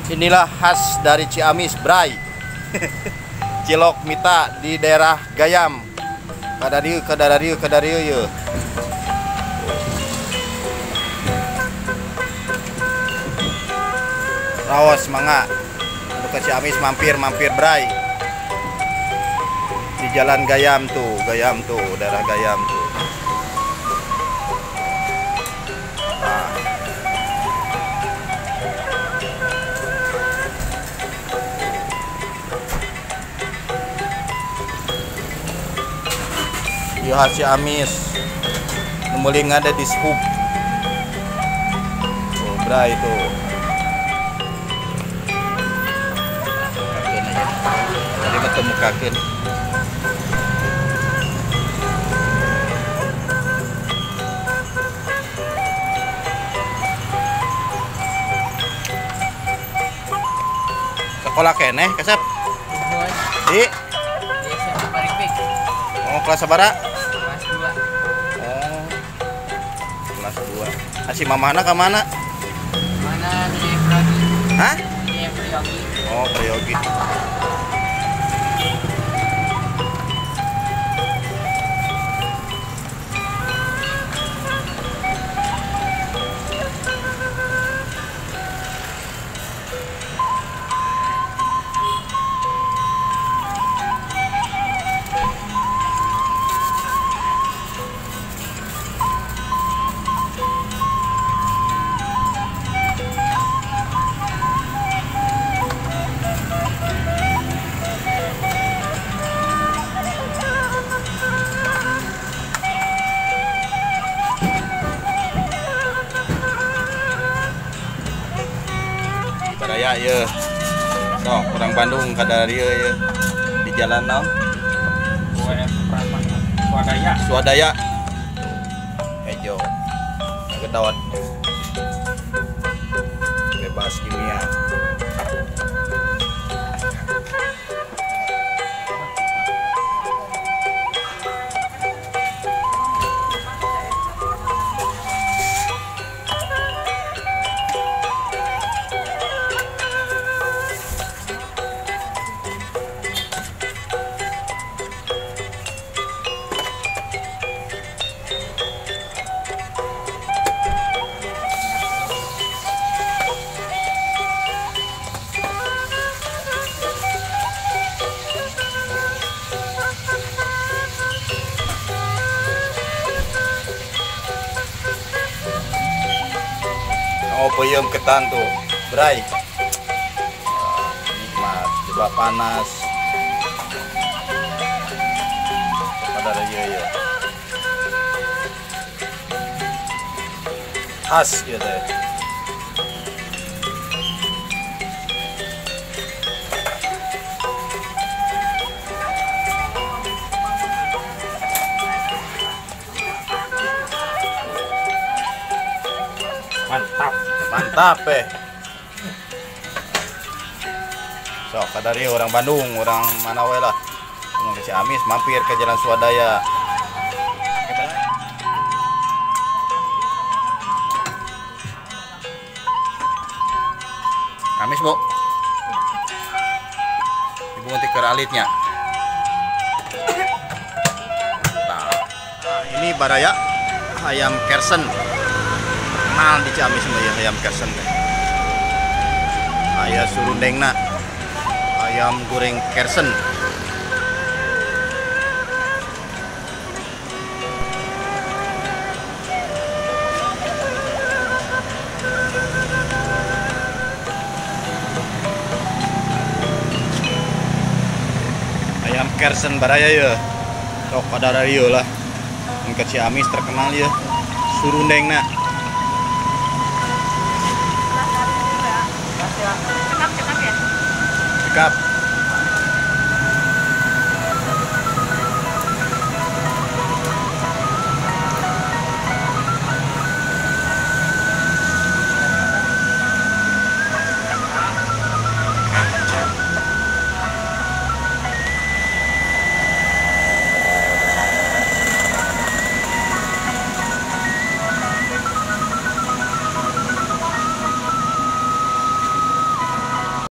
Inilah khas dari Ciamis, Bray. Cilok Mita di daerah Gayam. Kadarieu, kadarieu, kadarieu ye. Raos mangga. Anu ke Ciamis mampir-mampir Bray. Di Jalan Gayam tuh, daerah Gayam tuh. Nah. Ieu khas Ciamis. Nu meuli ada di Dishub. Oh, Bray itu. Mukakeun aja. Tadi mah teu mukakeun. Sekolah keneh kasep? Di oh, kelas sabaraha? Kelas 2. Oh. Kelas 2. Asih mamahna ka mana? Mana di Priyogi. Hah? Di Priyogi. Oh, Priyogi. Baraya ye. Sok orang Bandung kadarieu ye. Di jalan naon? Swadaya. Swadaya. Hejo. Gedot. Bebas kimia. Oh, peyem ketan tuh, Bray. Nikmat, coba panas. Pada iya ya. Khas gitu ya. Mantap. Mantap eh. Sok kadari orang Bandung, orang mana we lah. Ke Ciamis mampir ke Jalan Swadaya. Amis, Bu. Ibu nanti ke alitnya. Nah, ini baraya ayam kersen. Terkenal di Ciamis mah ya ayam kersen teh. Aya surundengna. Ayam goreng kersen. Ayam kersen baraya ya. Sok kadarieu lah. Mun ke Ciamis terkenal ya surundengna. Cekap ya? Cekap.